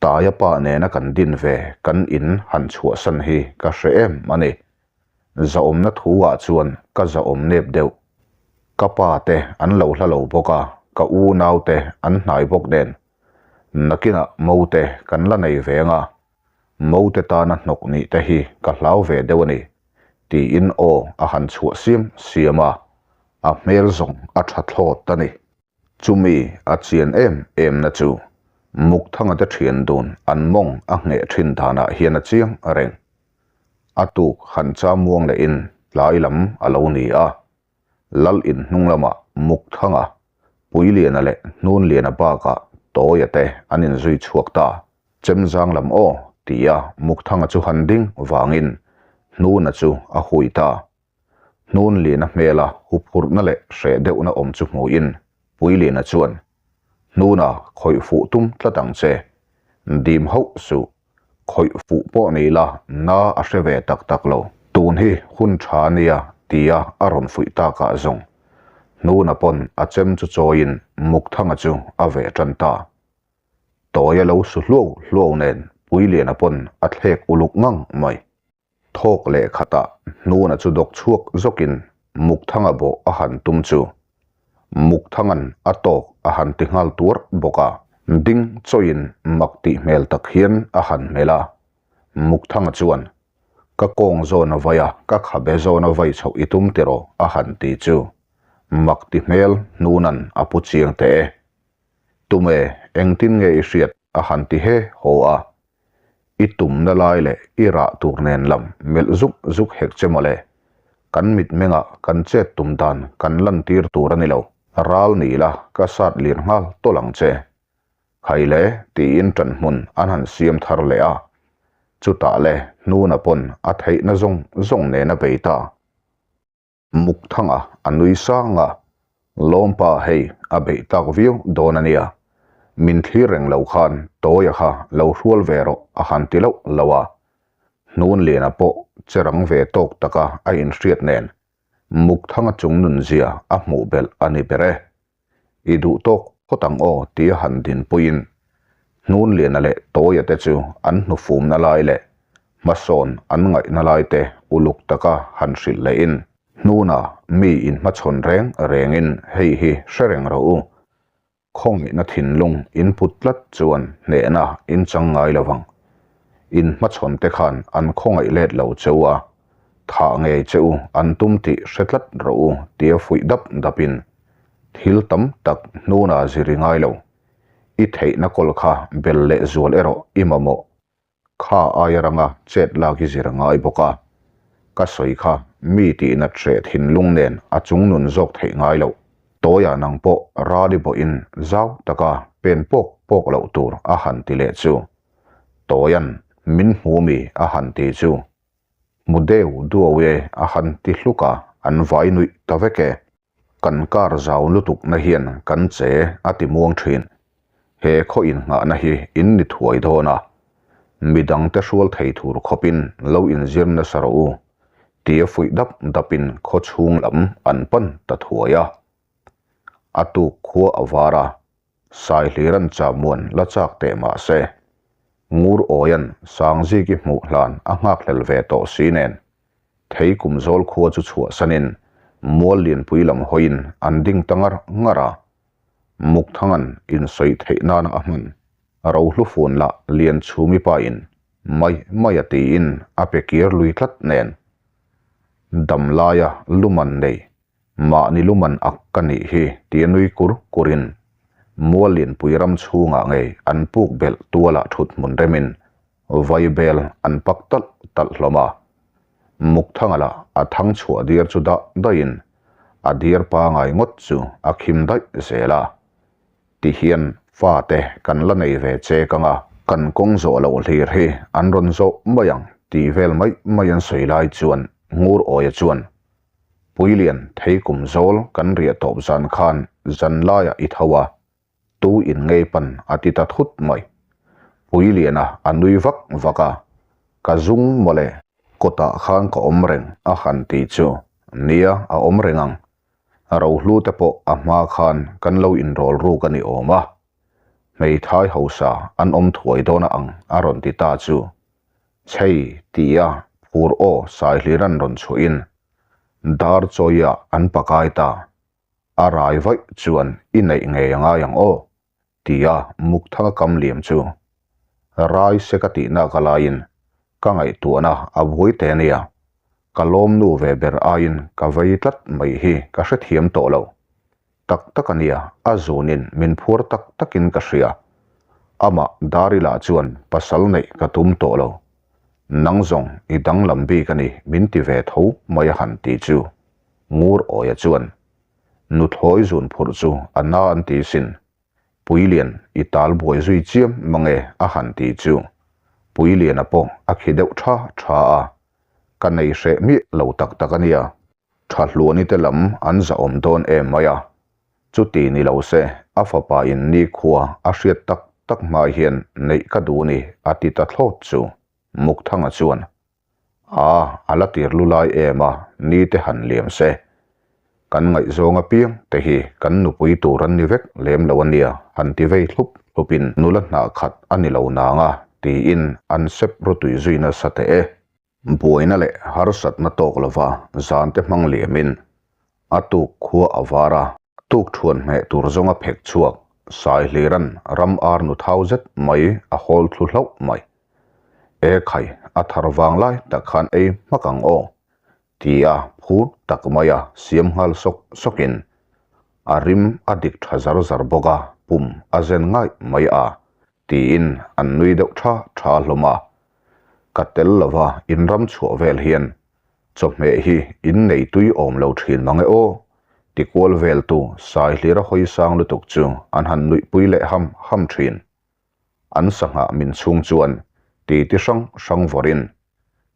Taia pa nena kan din ve kan in han chhuahsan hi ka hre em a ni. Zahawmna thu ah chuan ka zahawm nep deuh. Ka pa te an lo hla lo bawk a, ka u nau te an hnai bawk nen. Nakinah mo te kan la nei ve ang a, Mote tana hnawk nih te hi ka hlau ve deuh a ni, tiin aw a han chhuah siam siam a, a hmel zawng a tha thlawt a ni. Chumi a chian em em na chu Mukthanga te thian dun an mawng a ngheh thin danah hian a chiang reng. A tuk han cham muang lehin tlai lam a lo ni a, Lal in hnung lamah Mukthanga, Puiliana leh Hnunliana bakah Tawia te an inzui chhuak ta. Chemzang lam aw, tia Mukthanga chu han ding vangin Hnuna chu a hui ta. Hnunliana hmela huphurhna leh hreh deuhna awm chu hmuhin Puiliana chuan, Hnuna khawih fuh tum tlat ang che. Dim hauh suh, khawih fuh pawh nei la na a hre ve tak tak lo. Tun hi hun tha a nia, tia a rawn fuih takah zawng Hnuna pawn a chem chu chawiin Mukthanga chu a veh tan ta. Tawi a lo su hluau hluau nen Puiliana pawn a thlek uluk ngang mai. Thawk leh khatah Hnuna chu dawk chhuak zawkin Mukthanga bawh a han tum chu Mukthanga'n a tawk a han ti nghal tuar bawk a. Ding chawiin mak tih hmel tak hian a han hmel a. Mukthanga chuan, Ka kawng zawn a vai a, ka khabe zawn a vai chhoh i tum tiraw a han ti chu mak ti hmel Hnuna'n a pu chiang teh e. Tume, engtin nge i hriat? a han ti he haw a. I tumna lai leh i rah tur nen lam melh zuk zuk hek che mawle. Kan mitmengah kan chet tum dan kan lantir tur a ni lo. Ral ni la ka sat lir nghal tawlh ang che. Khai le tiin ṭanhmun an han siam thar leh a. Chutah le hnuna pawn a theihna zawng zawng nen a bei ta. Mukthanga a nui sang a, Lawmpa hei a beih tak viau dawn a nia, min thlir reng lo khan Tawia kha lo hrual ve rawh a han ti loh lo a, Hnunliana pawh che rang ve tawk taka a inhriat nen Mukthanga chung nunzia a hmuh belh a ni ber e. I duh tawk phawt ang aw tia han dinpuiin Hnunliana leh Tawia te chu an hnufumna lai leh hmasawn an ngaihna lai te uluk taka han hrilh lehin Hnuna mi inhmachhawn reng rengin hei hi hre reng rawh u. Khawngaihna thinlung in put tlat chuan hnehna in chang ngai lo vang. In hmachhawn te khan an khawngaih let lo che u a, thah ngei che u an tum tih hre tlat rawh u tia fuih dap dapin thil tam tak hnuna zir i ngai lo. I theihna kawl kha bel leh zual erawh i mamawh. Kha aia ranga chet lak i zir a ngai bawk a, ka sawi kha mi tihnat hreh thinlung nen a chung nun zawk theih ngai loh. Tawia nang pawh rali bawhin zau taka pen pawk pawk loh tur a han ti leh chu. Tawia'n min hmu mi a han ti chu. Hmu deuh duau e a han ti hluk a, an vai nuih ta vek e. Kan kar zau lutukna hian kan che a ti muang thin. He khaw innghahna hi in ni thuai dawn a, midangte hrual thei tur khawpin lo inzir nasa rawh u, tia fuih dap dapin khaw chhung lam an pan ta thuai a. A tuk khua a var a, Saihliran chamuan la chak teh mah se, Ngur Awian Sangziki hmuh hlan a nghakhlel ve tawh si nen, Thei kum zawl khua chu chhuahsanin mual lianpui lam hawiin an ding ta ngar ngar a. Mukthangan insawi theih nana a hman rohlu fun lah lian chhumi pain mai mai a tiin a pe kir lui tlat nen. Dam laia luman nei mahni luman ak ka nih hi tia nui kur kurin mual lianpui ram chhungah ngei an puk belh tualah thut hmun remin Vaibel an pak talh talh hlawm a, Mukthanga lah a thang chhuah diar chu dah daihin a diar pangai ngawt chu a khim daih zel a. Tihian fate kan la nei ve chek ang a, kan kawng zawh loh hlir hi an rawn zawh mai ang tih vel mai mai an sawi lai chuan Ngur Awia chuan, Puilian thei kum zawl kan riah tawp zan khan zan laiah i tho a, Tu in ngei pan a ti ta thut mai. Puiliana a nui vak vak a, Ka zung mawle. Kawtah khan ka awm reng a han ti chu nia a awm reng ang. Rohlu te pawh a hma khan kan lo inrawl ruk a ni awm a. Hmeithai hausa an awm thuai dawn a ang a rawn ti ta chu. Chhei tia phur aw Saihliran rawn chhuahin dar chawiah an pakai ta. A rai vaih chuan i neih ngei a ngai ang aw, tia Mukthanga kam liam chu. Rai se ka tihna ka laiin ka ngaihtuahna a buai teh ania, ka lawmnu ve ber aiin ka vei tlat mai hi ka hrethiam tawh lo. Tak tak ania, a zunin min phuar tak takin ka hria. Amah Darila chuan pasal neih ka tum tawh lo. Nang zawng i danglam bik a ni min ti ve tho mai a han ti chu. Ngur Awia chuan, Nuthlawi zun phurh chu a na an ti sin, Puilian i tal buai zui chiam mange a han ti chu Puiliana pawh a khi deuh tha tha a, ka nei hreh miah lo tak tak a nia, tha hluani te lam an zahawm dawn em mai a, chuti ni lo se a fapa in nikhua a hriat tak tak hma hian neih ka duh ni a ti ta thlawt chu Mukthanga chuan A, a la tir lu lai em a, ni te han liam se. Kan ngaihzawng apiang te hi kan nupui tur an ni vek lem lo a nia, han ti vei hlup hlupin nula hnah khat a ni lo nang a, tiin an sep rutui zui nasa teh e. Buaina leh harsatna tawk lova zan te hmang liamin a tuk khua a var a, tuk thuan hmeh tur zawnga phek chhuak Saihliran ram ar nu thau zet mai a hawl thlu hlauh mai. E khai, a thar vang lai tak khan ei hmak ang aw, tia phur tak maia siam nghal sawk sawkin a rim a dik tha zar zar bawk a, pum a zen ngaih mai a, tiin an nui deuh tha tha hlawm a. Ka tel lova in ram chhuah vel hian chawhmeh hi in nei tui awm lo thin mang e aw, ti kual veltu Saihlira hawi sang lutuk chu an han nuihpui leh ham ham thin. An sangha min chhung chuan titi hrang hrang vawrin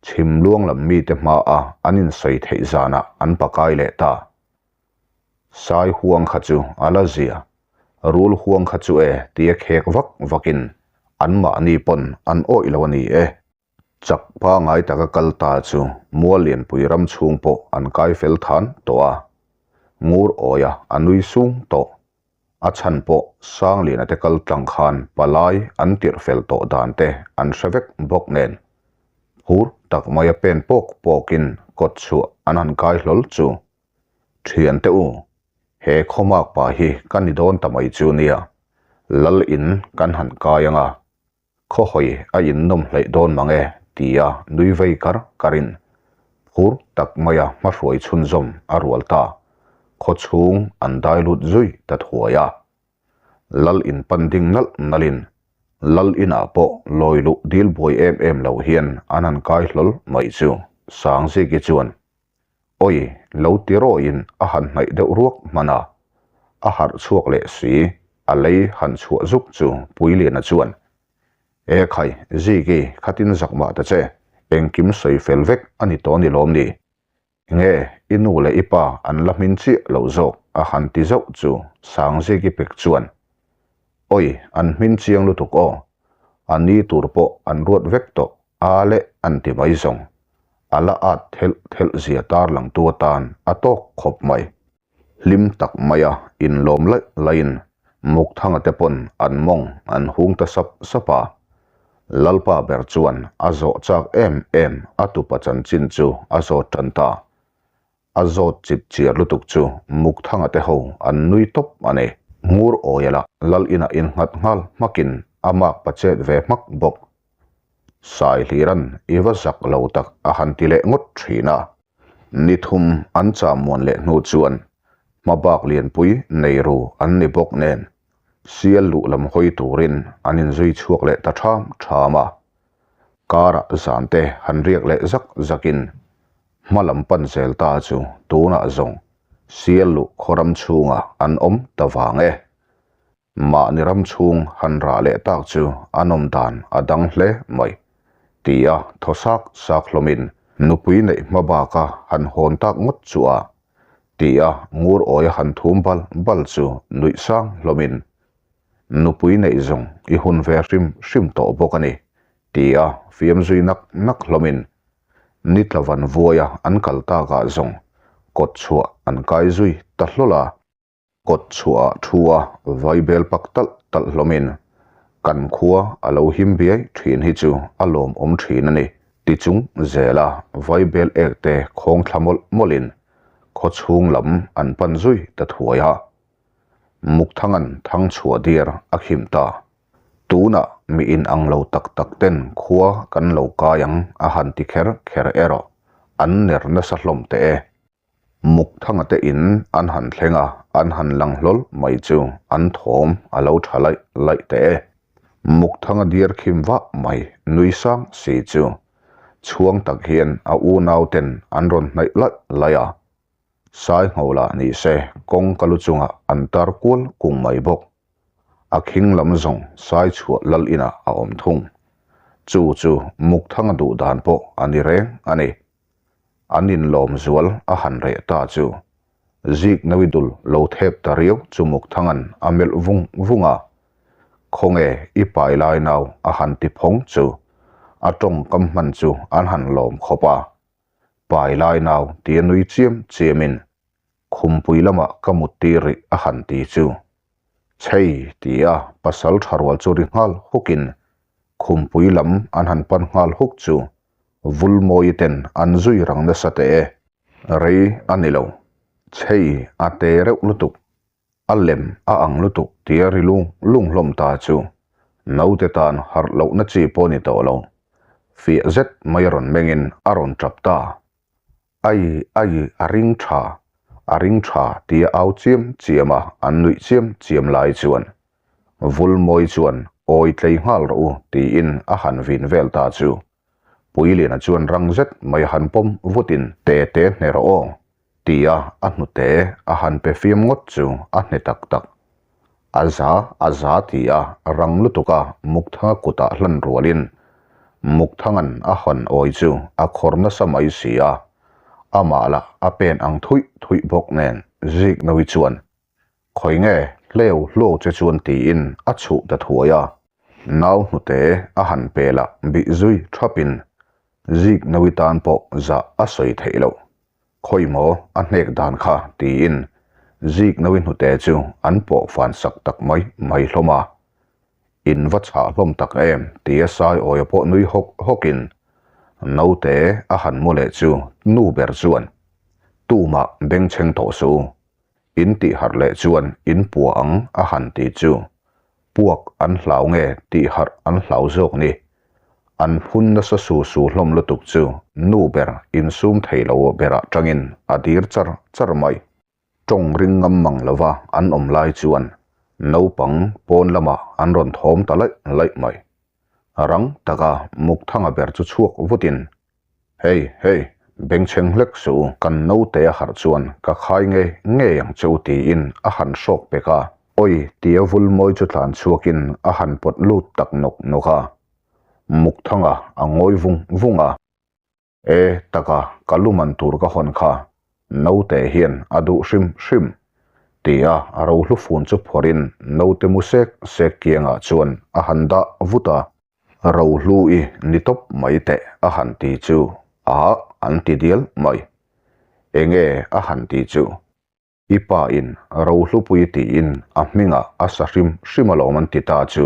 chhim luang lam mite hmaa an insawi theih zanah an pakai leh ta. Sai huang kha chu a la zia, rul huang kha chu e tia khek vak vakin anmahni pawn an awih lo a ni e. Chak pangai taka kal ta chu mual lianpui ram chhung pawh an kai fel than tawh a, ngur awia a nui sung tawh. A chhan pawh Sangliana te kal tlang khan palai an tirh fel tawh dan te an hre vek bawk nen phur tak maia pen pawk pawkin kawt chhuah an han kai hlawl chu. Thiante u! He khawmak pa hi ka ni dawn ta mai chu nia, lal in kan han kai anga, khaw hawi a in nawm hleih dawn mang e tia nui vei kar karin phur tak maia hmahruai chhunzawm a rual ta, khaw chhung an dai lut zui ta thuai a. Lal in pan ding nalh nalhin lal inah pawh lawi luh dil buai em em lo hian an han kai hlawl mai chu Sangziki chuan Awi, lo ti rawhin a han hnaih deuh ruak hman a, a harh chhuak leh si, a lei han chhuah zuk chu Puiliana chuan, E khai, Ziki, khatin zak mah ta che, engkim sawi fel vek a ni tawh ni lawm ni? Nge, i nu leh i pa an la hmin chiah lo zawk a han ti zauh chu Sangziki pek chuan, Awi, an hmin chiang lutuk aw, a ni tur pawh an ruat vek tawh A leh an ti mai zawng. A la at thelh thelh zia tarlangtu atan a tawk khawp mai. Hlim tak maia inlawm laih laihin Mukthanga te pawn an mawng an hung ta sap sap a. Lalpa ber chuan a zawh chak em em a tupa chanchin chu a zawt tan ta. A zawt chip chiar lutuk chu Mukthanga te ho an nui tawp a ni. Ngur awia lah lal inah innghat nghal hmakin a mak pa chet ve hmak bawk. Saihliran i va zak lo tak a han ti leh ngawt thin a. Ni thum an cham muan leh hnu chuan hmabak lianpui nei ru an ni bawk nen sial luh lam hawi turin an inzui chhuak leh ta ṭham ṭham a. Karah zan te han riak leh zak zakin hma lam pan zel ta chu tunah zawng sial luh khawram chhungah an awm ta vang e. Mahni ram chhung han rah leh tak chu a nawm dan a dang hle mai, tia thaw sak sak hlawmin nupui neih hma baka han hawn tak ngawt chu a, tia ngur awia han thum bal bal chu nuih sang hlawmin nupui neih zawng i hun ve hrim hrim tawh bawk a ni, tia fiam zui nak nak hlawmin nitla van vuaia an kal takah zawng kawt chhuah an kai zui ta hlawl a. Kawt chhuah thu a vai bel pak talh talh hlawmin kan khua a lo him biai thin hi chu a lawmawm thin a ni ti chung zela vai bel ek te khawng thla mawlh mawlhin khaw chhung lam an pan zui ta thuai a. Mukthangan thang chhuah diar a khim ta. Tunah mi in ang lo tak tak ten khua kan lo kai ang a han ti kher kher erawh an ner nasa hlawm teh e. Mukthanga te in an han thleng a, an han lang hlawl mai chu an thawm a lo tha laih laih teh e. Mukthanga diar khim vah mai nui sang si chu chhuang tak hian a unau ten an rawn hnaih laih laih a. Sai ngho lah ni se kawng ka lu chungah an tar kual kung mai bawk. A khing lam zawng sai chhuah lal inah a awm thung. Chu chu Mukthanga duh dan pawh a ni reng a ni. An inlawm zual a han reh ta chu Zik Nawi dul lo thep ta riau chu Mukthangan a melh vung vung a, Khawnge i pai lai nau a han ti phawng chu a tawngkam hman chu an han lawm khawp a, Pai lai nau tia nui chiam chiamin khumpui lamah ka mut tir rih a han ti chu Chhei tia pasal tha rual chu ri nghal hukin khumpui lam an han pan nghal huk chu Vulmawi ten an zui rang nasa teh e. Rei a ni lo. Chhei a te reuh lutuk. A lem a ang lutuk tia ri lung lung hlawm ta chu naute tan harh lohna chi pawh ni tawh lo. Fiah zet mai a rawn mengin a rawn tap ta. Ai ai a ring tha, a ring tha tia au chiam chiam a an nuih chiam chiam lai chuan Vulmawi chuan awi tlei nghal rawh u tiin a han vin vel ta chu Puiliana chuan rang zet mai a han pawm vutin te te hne rawh aw tia a hnute a han pe fiam ngawt chu a hne tak tak. A za a za tia rang lutuka Mukthanga kutah hlan rualin Mukthangan a hawn awi chu a khawr nasa mai si a, amah lah a pen ang thuih thuih bawk nen Ziknawi chuan Khawi nge hleu hluau che chuan tiin a chhuh ta thuai a. Nau hnute a han pel a bih zui thapin Ziknawi tan pawh zah a sawi theih loh. Khawi maw a hnek dan kha tiin Ziknawi hnute chu an pawh fan sak tak mai mai hlawm a. In va chhah hlawm tak em tia Saiawia pawh nui hawk hawkin naute a han mu leh chu nu ber chuan tumah bengchheng tawh suh u. In tih harh leh chuan in pua ang a han ti chu puak an hlau nge tih harh an hlau zawk ni. An phun nasa su su hlawm lutuk chu nu ber insum thei lo berah tangin a dir char char mai. Tawng ring ngam mang lova an awm lai chuan naupang pawn lamah an rawn thawm ta laih laih mai. Rang taka Mukthanga ber chu chhuak vutin Hei, hei, bengchheng hlek suh u, kan naute a harh chuan ka khai ngei ngei ang che u tiin a han hrawk pek a. Awi tia Vulmawi chu tlan chhuakin a han pawt lut tak nawk nawk a. Mukthanga a ngawi vung vung a. E, taka, ka lu man tur ka hawn kha, naute hian a duh hrim hrim, tia a rohlu fun chu phawrhin naute mu sek sek kiangah chuan a han dah vut a. Rohlu i ni tawp mai teh a han ti chu a an ti dial mai. Enge a han ti chu? I pa in Rohlupui tiin a hmingah a sa hrim hrim alawm an ti ta chu.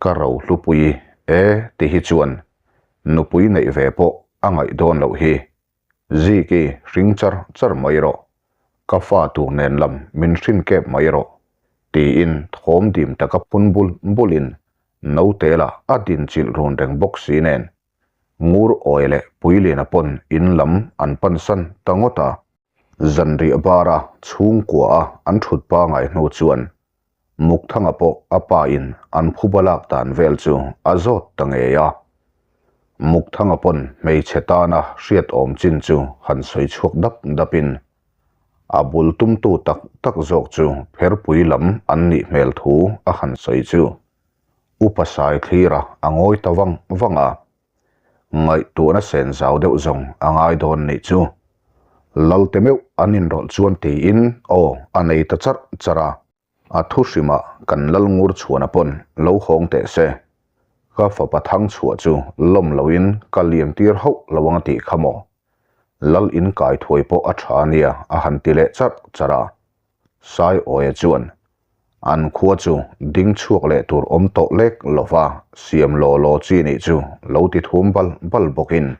Ka Rohlupui e ti hi chuan nupui neih ve pawh a ngaih dawn loh hi. Ziki hring char char mai rawh. Ka fa tur nen lam min hrin kep mai rawh tiin thawm dim taka phun bul bulin naute lah a din chilh run reng bawk si nen Ngur awi leh Puiliana pawn in lam an pansan ta ngawt a. Zanriah bara chhungkua a an thut pangai hnu chuan Mukthanga pawh a pa in an phuba lak dan vel chu a zawt ta ngei a. Mukthanga pawn hmeichhe tana hriat awm chin chu han sawi chhuak dap dap in a bul tumtu tak tak zawk chu pherpui lam an nih hmel thu a han sawi chu Upa Saithlira a ngawi ta vang vang a. Ngaihtuahna sen zau deuh zawng a ngai dawn nih chu. Lalte meuh an inrawlh chuan tiin aw a nei ta charh charh a. A thu hrimah kan lal ngur chhuana pawn lo hawng teh se. Ka fapa thang chhuah chu lawm loin ka liam tir hauh lo ang a tih kha maw. Lal in kai thuai pawh a tha ania a han ti leh charh charh a. Saiawia chuan An khua chu ding chhuak leh tur awm tawh lek lova siam law law chi nih chu lo ti thum bal bal bawkin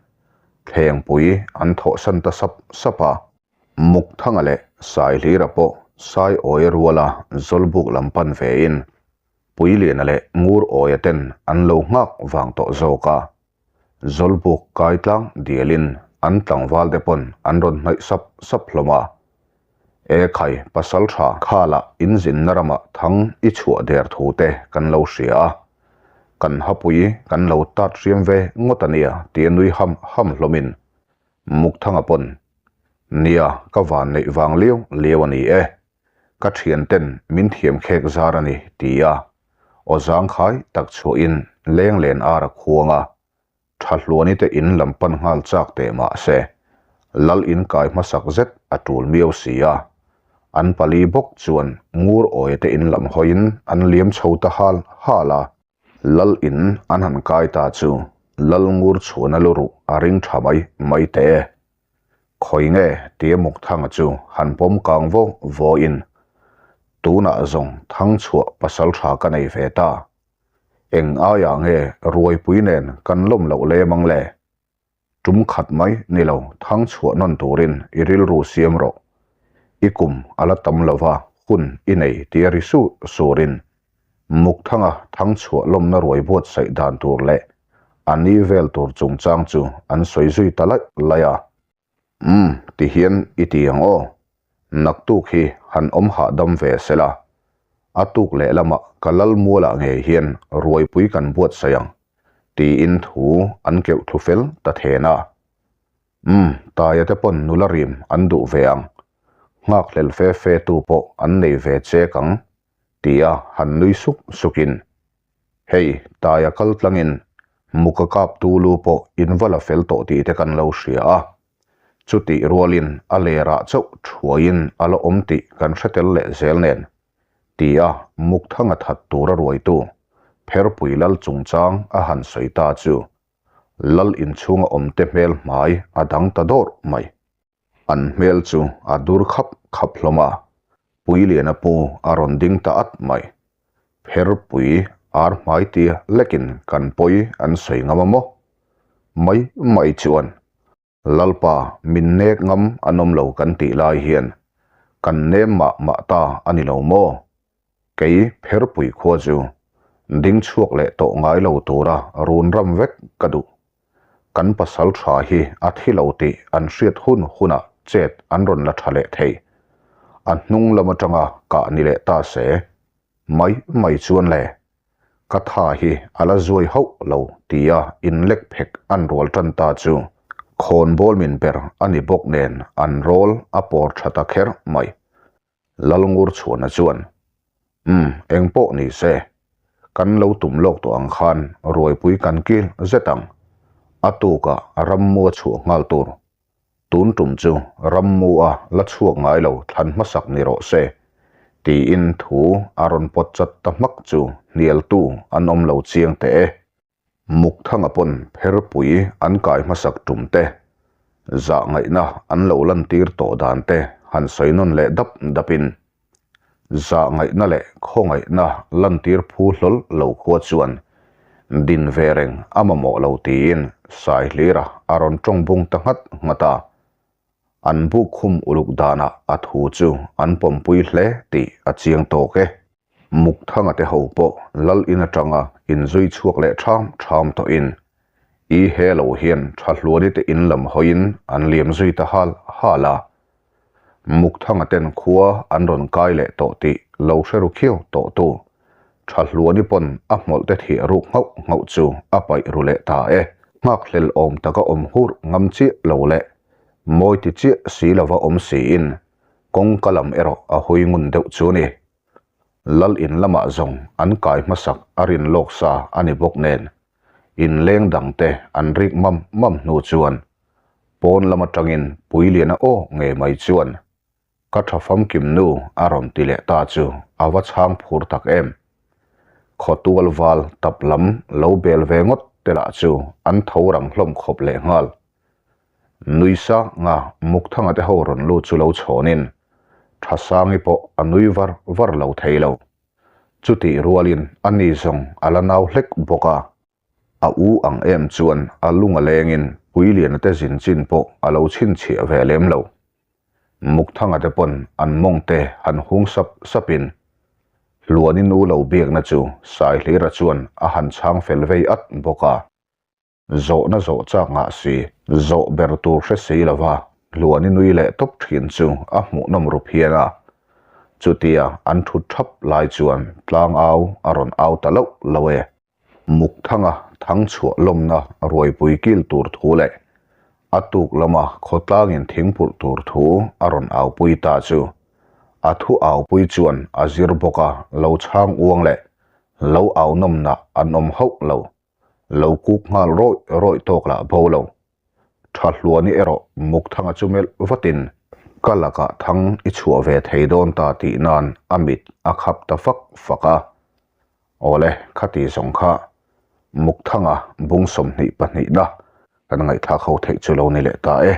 thlengpui an thawhsan ta sap sap a. Mukthanga leh Saihlira pawh Saiawia ruala Zawlbuk lam pan vein Puiliana leh Ngurawia ten an lo nghak vang tawh zawk a. Zawlbuk kai tlang dialin an tlangval te pawn an rawn hnaih sap sap hlawm a. E khai, pasal tha khala inzinna ramah thang i chhuah der thu te kan lo hria a, kan hapui kan lo tat hriam ve ngawt a nia tia nui ham ham hlawmin Mukthanga pawn, Nia, ka van neih vang liau liau a ni e, ka thianten min thiam khek zar a ni tia aw zangkhai tak chhuahin lenglen ar a khuang a, tha hluani te in lam pan nghal chak teh mah se, lal in kai hmasak zet a tul miau si a. An pali bawk chuan ngur awia te in lam hawiin an liam chho ta hal hal a. Lal in an han kai ta chu lal ngur chhuana lu ruh a ring tha mai mai teh e. Khawi nge tia Mukthanga chu han pawm kang vaw vawiin tunah zawng thangchhuah pasal tha ka nei ve ta. Eng aiah nge ruaipui nen kan lawm loh lem ang le? Tum khat mai ni lo thangchhuah nawn turin i rilru siam rawh. I kum a la tam lova hun i nei tia ri sur surin Mukthanga thangchhuah lawmna ruai buatsaih dan tur leh a ni vel tur chungchang chu an sawi zui ta laih laih a. Umm, ti hian i ti ang aw. Naktuk hi han awm hahdam ve sela. A tuk leh lamah ka lal mualah ngei hian ruaipui kan buatsaih ang, tiin thu an keuh thlu fel ta then a. Umm, Taia te pawn nula rim an duh ve ang. Nghakhlel fe fe tu pawh an nei ve chek ang, tia han nui suk sukin, Hei, Taia kal tlangin muka kap tu lu pawh in va la fel tawh tih te kan lo hria a. Chutih rualin a lerah chauh thuaiin a la awm tih kan hre tel leh zel nen, tia muk thanga that tura ruaitu Pherpui lal chungchang a han sawi ta chu lal inchhunga awmte hmel hmai a dang ta dawrh mai. An hmel chu a dur khap khap hlawm a, Puiliana pu a rawn ding ta at mai. Pherpui ar hmai tia lekin kan pawi an sawi ngam a maw? Mai mai chuan, Lalpa min nek ngam an awm lo kan tih lai hian. Kan nem mah mah ta a ni lo maw? Kei Pherpui khua chu ding chhuak leh tawh ngai lo tura run ram vek ka duh. Kan pasal tha hi a thi lo tih an hriat hun hunah chet an rawn la tha leh thei. A hnung lam atanga kah ni leh ta se. Mai mai chuan le, ka tha hi a la zuai hauh lo tia inlek phek an rual tan ta chu khawnbawl min ber a ni bawk nen an rawl a pawr tha ta kher mai. Lalngur chhuana chuan, Umm, eng pawh ni se, kan lo tum lawk tawh ang khan ruaipui kan kil zet ang. A tukah rammu a chhuah nghal tur. Tun tum chu rammu a la chhuak ngai lo thlan hmasak ni rawh se, tiin thu a rawn pawt chat ta hmak chu hnialtu an awm lo chiang teh e. Mukthanga pawn pherpui an kai hmasak tum te, zah ngaihna an lo lantir tawh dan te han sawi nawn leh dap dapin, zah ngaihna leh khawngaihna lantir phu hlawl lo khua chuan din ve reng a mamawh lo tiin Saihlira a rawn tawng bung ta nghat nghat a. An buk khum uluk danah a thu chu an pawmpui hle tih a chiang tawk e. Mukthanga te ho pawh lal in atanga inzui chhuak leh ṭham ṭham tawhin i he lo hian Ṭhahluani te in lam hawiin an liam zui ta hal hal a. Mukthanga ten khua an rawn kai leh tawh tih lo hre ru khiau tawh tu Ṭhahluani pawn a hmawlh te thiah ruk nghauh nghauh chu a paih ru leh ta e. Nghakhlel awm taka awm hur ngam chiah lo leh mawi ti chiah si lova awm siin kawngka lam erawh a hui ngun deuh chu ni. Lal in lamah zawng an kai hmasak a rin lawk sa a ni bawk nen, in leng dang te an rik mam mam hnu chuan pawn lam atangin Puiliana aw ngei mai chuan ka tha famkim nu a rawn ti leh ta chu a va chhang phur tak em. Khawtual val tap lam lo bel ve ngawt te lah chu an tho rang hlawm khawp lehnghal. Nui sanga Mukthanga te ho rawn lut chu lo chhawnin Thasangi pawh a nui var var lo thei lo. Chutih rualin a ni zawng a la nau hlek bawk a. A u ang em chuan a lung a lengin Puiliana te zin chin pawh a lo chhinchhiah ve lem lo. Mukthanga te pawn an mawng te han hung sap sapin Hluani nu lo biakna chu Saihlira chuan a han chhang fel vei at bawk a. Zawhna zawh chak ngah si, zawh ber tur hre si lova Hluani nui leh tawp thin chu a hmuhnawm ru phian a. Chutia an thut thap lai chuan tlangau a rawn au ta loh lo e. Mukthanga thangchhuah lawmna ruaipui kil tur thu leh a tuk lama khawtlangin thingpurh tur thu a rawn aupui ta chu a thu aupui chuan a zir bawk a, lo chhang uang leh lo au nawmna an awm hauh lo. Lo kuk nghal rawih rawih tawk lah bo lo. Tha hluani erawh Mukthanga chu melh vatin ka lakah thang i chhuah ve thei dawn ta tih nan a mit a khap ta fak fak a. Awle, khati zawng kha Mukthanga bung 22 na kan ngaihthlak ho theih chu lo ni leh ta e.